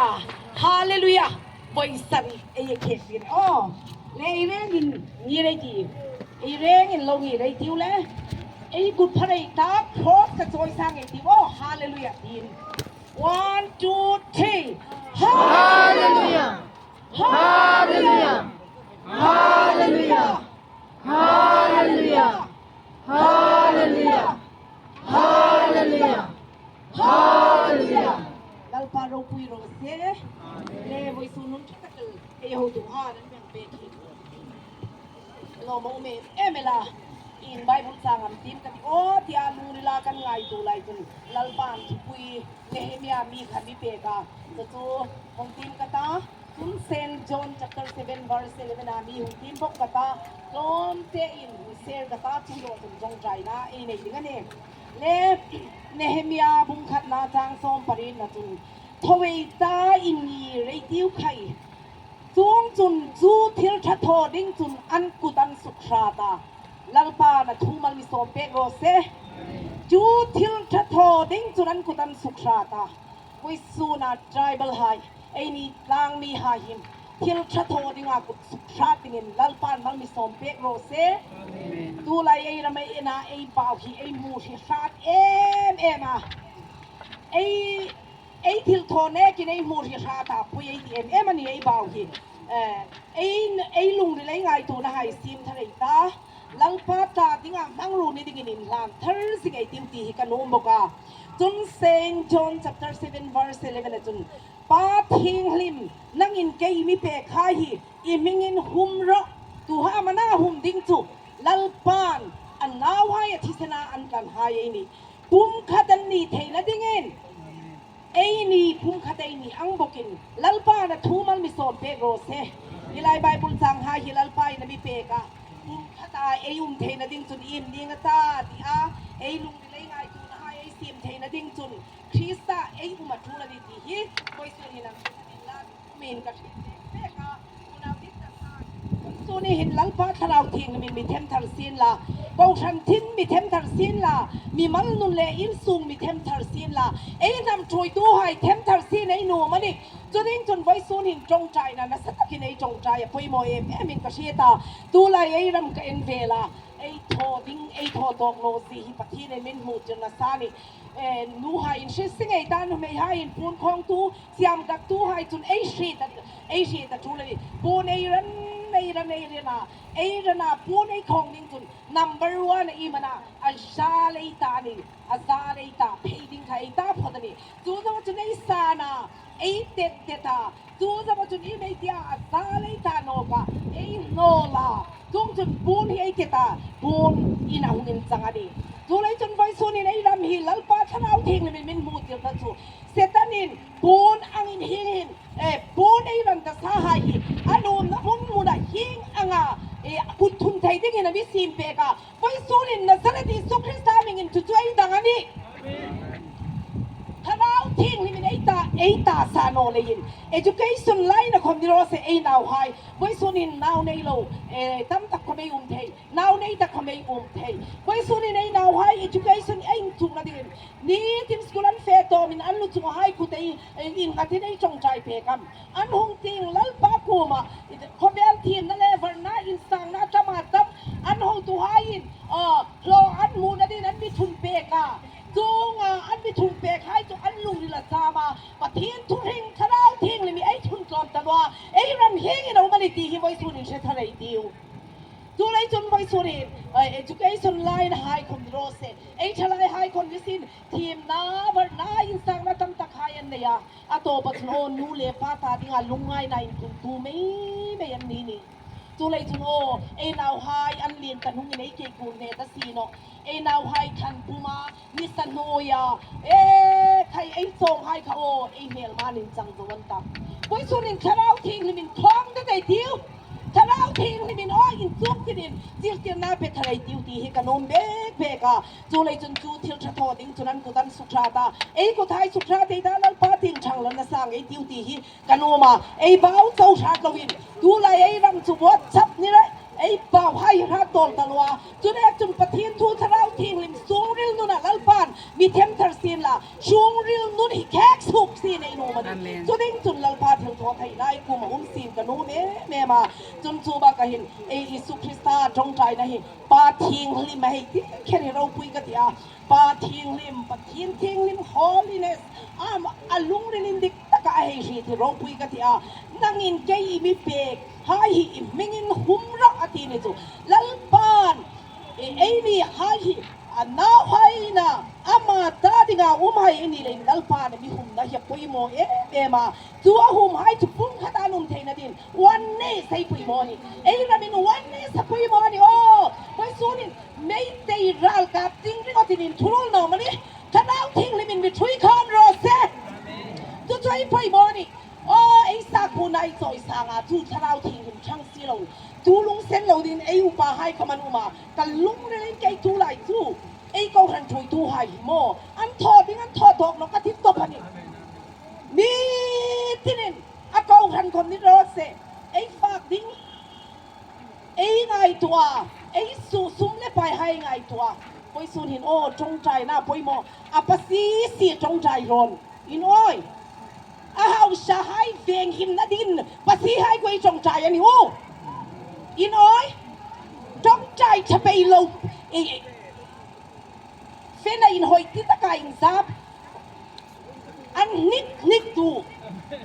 Hallelujah! Hallelujah! Voi sarih ei a khek tir aw. Le ei reng in ngi rei ti. Ei reng in lo ngi rei tiu le. Ei kut pharei ta cross ka chawi sang ei tiu aw. Hallelujah tiin. One, two, three. Hallelujah! Hallelujah! Hallelujah! Hallelujah! Hallelujah! Hallelujah! Hallelujah! Lalpa ropui rawh se. Le voi su nun tha tak ei ho tu han an meng pe khi. Lawm a um em em ela in Bible chang am tim ka ti aw tia lungrila kan ngai tu lai cun Lalpa'n thupui Nehemiah mi kha mi pek a cu cu hung tim ka ta cun Saint John chapter 7 verse 11 ah mi hung tim bok ka ta tlawm tein hung share ka ta cu lo cun zongzai na ei nei ding ani le Nehemiah bung khat na chang sawm parin na cun thawei ta in ni reitiu khai Cung cun cu thil ṭha thaw ding cun an kut an suk hrat ah Lalpa na thu mal mi sawm pek rawh seh. Cu thil ṭha thaw ding cun an kut an suk hrat ah Puisuna tribal hai ei tlangmi ha hin thil ṭha thaw ding ah kut suk hrat dingin Lalpa mal mi sawm pek rawh seh. Tu lai ei ram ei inn ah ei pau hi ei mu hi hrat em em a ei Ei thil thaw nek in ei hmur hi hra ta pui ei ti em em ani ei bau hi ei ei lungri lei ngai tu na hai sim thar ei ta Lalpa ta dingah hmang ru ni dingin in hlan thar sing ei tiu ti hi kan um bawk a cun Saint John chapter 7 verse 11 ah cun Pa thianghlim nangin kei mi pek hai hi i hmingin hum rawh tu ha mana hum ding chu Lalpan an nau hai a thisena an tlan hai ei ni Pumkhat an ni thei na dingin ei ni pumkhat ei ni ang bawkin Lalpa na thu mal mi sawm pek rawh seh. Hi lai Bible cang ha hi Lalpa in a mi pek ah pumkhat ah ei um thei na ding cun im ning a ta ti a ei lungri lei ngai tu na hai ei sim thei na ding cun Krista ei um a ṭul ani ti hi koi sun hin ang la min ka hrin pek a unau dik tak Su nih hin Lalpa thlarau thiang min mi themthar sin la, kohhran thin mi themthar sin la, mi mal nun le innsung mi themthar sin la, ei hnam ṭhuitu hai themthar sin ei nuam ani. Cuning cun voi sun hin ṭongṭai na nasa takin ei ṭongṭai a poimawh em em in ka hriat a. Tulai ei ram ka en ve la, ei thaw ding ei thaw tawk lo si hi Pathian in min hmuh tir nasa ni. Nu hai in hri singei ta nu mei hai in pun khong tu siam gat tu hai cun ei hri ta ei hri ta ṭul ani pun ei ran ei ran ei rian ah ei ran ah pun ei khong ding cun number one a i mana a za lei ta ni a za lei ta phei ding kha ei ta phot ani cu zong cun ei sa na ei tet tet a cu zong cun i mei tia a za lei ta no ka ei no la tung cun pun hi ei tet a pun in a hung in cang ani cu lei cun voi sun in ei ram hi Lalpa thlarau thing le min min hmu tir ta chu Satan in pun ang in hing hin pun ei ran ta sa hai hi anum na mun mun a hing anga kut thun thei ding in ami sim pe ka voi sun in Nazareth Jesu Christ ming in chu chu ei dang ani Thlarau thianghlim in ei ta ei ta sa no le in education lai na khom ni ro se ei nau hai voi sun in nau nei lo tam tak khom ei um thei nau nei tak khom ei um thei voi sun in ei nau hai education ei chung na ding ni tim school an fe to min an lu chung hai ku te in ngatin ei chong chai pe kam an hung ting lalpa kuma khobel thim na le varna in sang na tama tam an ho tu hai in hlo an mu na din an mi thun pe ka chunga an mi thun pe khai chu an lung ri la chama Pathian thu hring thlarau thing le mi ei thun tlawm talwa ei ram hing in omani ti hi voi sun in hre tharei tiu tu lei chun voi sun in education line hai khom ro se ei thalai hai khom ni sin thim na var na in sang na tam tak hai an nei a ato pa chun o nu le pa ta dinga lungai na in kun tu mei mei an ni ni chu lei chun o ei nau hai an lin ta nung in ei ke kun ne ta si no ei nau hai than puma ni sa hnuia e khai ei chong hai kha o ei hmel man in chang zo an ta pui sun in thlarau thianghlim in thong te dei tiu thlarau thianghlim in o in chuk tin in zirtir na pe thalei tiu ti hi kan um bek bek a chu lei chun chu thil tha tho ding chunan kutan sukra ta ei ku thai sukra te da lal pa ting thang lan na sang ei tiu ti hi kan um a ei bau cho hrat lo in tu lai ei ram chu bot chap ni re ei bau hai hrat tol talwa Cunek cun Pathian thu thlarau thianghlim sungril nun ah Lalpan mi themthar sin la sungril nun hi khek suk sin. sin ei num a ni. Chuding chun Lalpa thil thaw theih lai kum a um sin ka num em em a. Chun chu bakah hin ei Isu Krista tawngtaina hi Pa Thianghlim a hei ti kher hi ropui ka ti a. Pa Thianghlim, Pathian Thianghlim, Holiness, am a lungrinin dik taka a hei hri thi ropui ka ti a. Nangin kei i mi pek hai hi i hmingin hum rah a ti ni chu Lalpa'n ei mi hai hi a nau haina ama ta dingah um hai i ni lein Lalpa'n mi humna hi a pawimawh em em a. Chu a hum hai chu pumkhat an um theihna din Oneness hei pawimawh a ni. Ei ramin oneness a pawimawh a ni aw. Paisunin Meitei ralkap ding ringawtin in thurul nawm a ni. Thlarau Thianghlimin mi thui khan rawh se. Chu chu ei pawimawh a ni. Aw ei sakhuna ei chawi sanga chu Thlarau Thianghlim thang si lo tu lung sen lo din ei upa hai khawm an um a, ka lungrel in kei tu lai chu ei kohhran thui tu hai hi maw an thaw ding an thaw tawk lo ka ti tawp a ni. Nitinin a kohhran khawm ni rawh se, ei fak ding, ei ngaihtuah, ei suh sum le pai hai ngaihtuah, pawisun hin aw tawngtaina pawimawh a pasi si tawngtai rawn in awi a hausa hai veng himna din pasi hai ku ei tawngtai a ni u in awi tawngtai tha pei lo fena in hawi ti taka in zap. An hnik hnik tu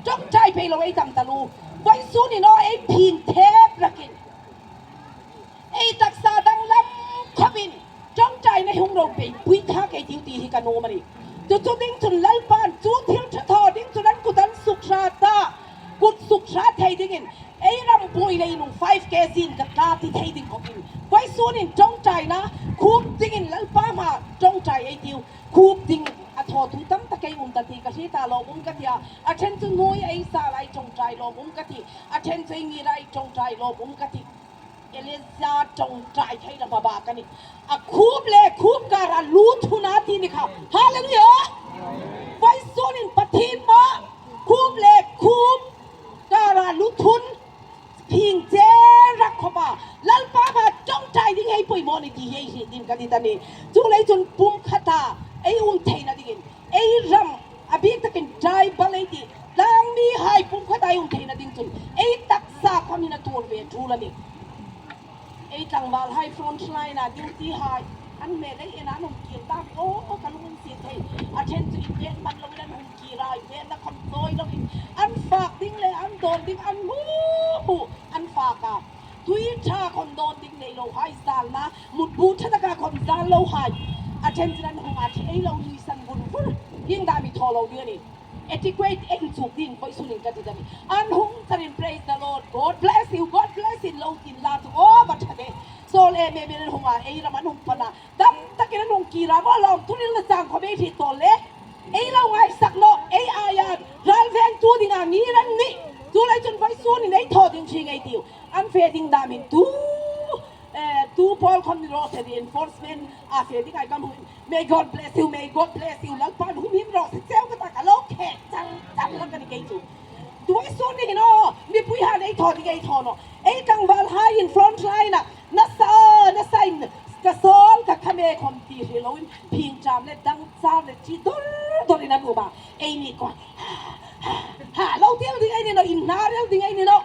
ṭawngṭai phei lo ei tam ta lu. Voisun in aw ei phin thep rakin ei taksa danglam khawp in ṭawngṭai na hung ro pei pui kha kei tiu ti hi ka num a ni. Cucu ding cun Lalpa'n cu thil ṭha thaw ding cun an kut an suk hrat ta. Kut suk hrat thei ding in ei ram pui lei nung 5 kg in ka tla ti thei ding khawp in voisun in ṭawngṭai na khup ding in Lalpa hma ṭawngṭai ei tiu. Khup ding a thawthu tam tak ei um ta ti ka hri ta lawm um ka ti a, a then cu nui ei sa lai tongtai lawm um ka ti, a then cu ei mi lai tongtai lawm um ka ti. Elijah tongtai thei la baba ka ni. A khup le khup kar a lu thuna ti ni kha. Hallelujah! Vai sun in Pathin ma khup le khup kar a lu thun phing che rak khopa lalpa ma tongtai ding hei poi mo ni ti hei hi din ka ti tani chu lei chun pum khata ei um thei na ding in ei ram a bik takin tribal ei ti tlangmi hai pum khata ei um thei na ding chun ei taksa khom in a tur ve thul ani ei tlangval hai front line a duty hai an me lei en an um kir ta o ka lung in si thei a then chu in ven man lo in an hung kir ai ven na kham toi lo in an fak ding le an dawn ding an mu mu an fak a tui tha khon dawn ding nei lo hai zal na mut bu tha taka khon zal lo hai a then chu an hung a thei lo nui san vur vur hing da mi tho lo ding ani etiquette eng chuk ding poi sunin ka ti dami an hung tarin praise the Lord God bless you God bless in lo tin la chu o ba tha de sol e me me hung a ei ram an hung pana dam takin an hung kira mo lawm thuril na chang kho be thi to le ei lo ngai sak no ei aya ral veng tu ding a ngi ran ni tu lai chun vai su ni nei tho ding thi ngei tiu an fe ding dam in tu tu paul khom ni ro se reinforcement a fe ding ai kam hu may God bless you may God bless you lalpan hum him ro se cheu ka ta ka lo khe chang chang la ka ni kei chu tuai su ni no mi pui han ei tho ding ei tho no ei tlangval hai in front line a nasa nasa in ka sawl ka khame khom ti hri lo in phing cham le dang cham le chi dor dor in an um a ei mi ko ha lo til ding ei ni no in na rel ding ei ni no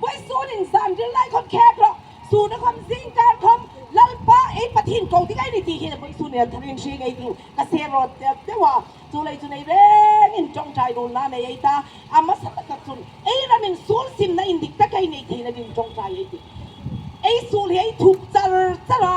voi sun in zan ril lai khom khek ro su na khom zing kar khom lalpa ei pathin ko ding ei ni ti hi voi sun in tharin hri ngei tu ka se ro te tewa chu lei chu nei reng in tong thai rul na nei ei ta ama sa tak chun ei ramin sul sim na in dik tak ei nei thei na ding tong thai ei ti ei sul hi ei thup char char a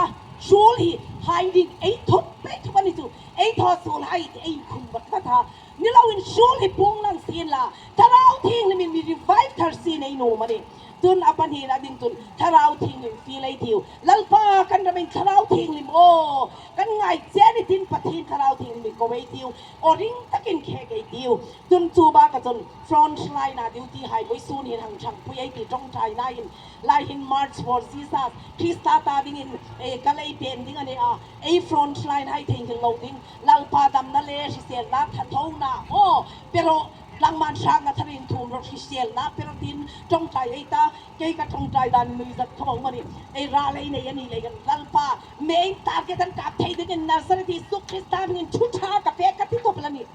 sul hi hai ding ei thup ei thup ani chu ei tho sul hai ei khum bat bat ha ni lo in sul hi pung lang sin la tharau thing min mi revive thar sin ei no mani tun apan hi na ding tun tharau thing lim fi lei thiu lalpa kan ramin thlarau thianghlim aw kan ngai che ni tin Pathian thlarau thianghlim in ko ei tiu aw ring takin khek ei tiu tun chu ba ka chun front line a duty hai boi sun hin hang thang pui ei ti tong thai na in lai hin march for Jesus Krista ta ding in e kalei pen ding ani a ei front line hai thei hil lo ding lalpa dam na le hrisel na tha tho na o pero langman hrang na tharin thum ro hrisel na pero tin tong thai ei ta kei ka ṭongṭai dan nui zat kho mani ei ra lei nei ani lei kan lalpa main target an kap thei ding in Nazareth Jesuh Krista min thu tha ka pe ka ti top lani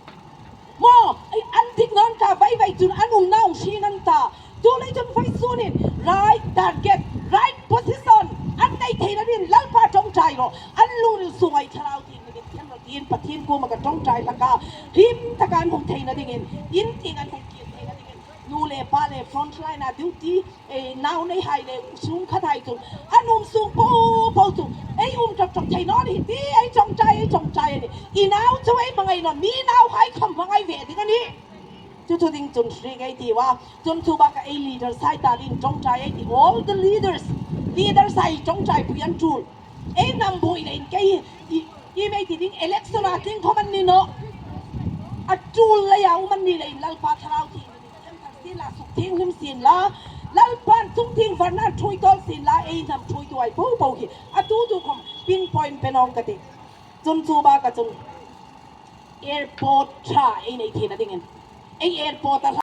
mo ai an Non ta vai vai chun an um na um hring an ta. Chu lei chun vai sunin right target, right position an nei thei na rin Lalpa tawngtai rawh. An lu ril sungai thlarau tin nakin thiam rawh tiin Pathian kuma ka tawngtai hlaka hlim taka an hum thei na dingin in ting an hum kir thei na dingin nu le pa le front line ah duty nau nei hai le sung khat hai chu an um sung po po chu ei um ṭok ṭok thei nawn hi ti ei tawngtai ei tawngtai ani i nau chu ei hmangai nawn mi nau hai khom hmangai ve ding ani chu chu ding chun hri ngei ti wa chun chu bak ei leader sai ta din tawngtai ei ti all the leaders leader sai tawngtai pui an ṭul ei nam bui le in kei i mei ti ding election a tling khom an ni no a ṭul lei ah um an ni le in Lalpa thlarau thi Themthar sin la suk thianghlim sin la Lalpan chung thing varna thui tawl sin la ei hnam thui tuai po po hi a tu tu khom pin point penong ka ti chun chu ba ka chung airport tha ei nei thin a ding in ei airport a.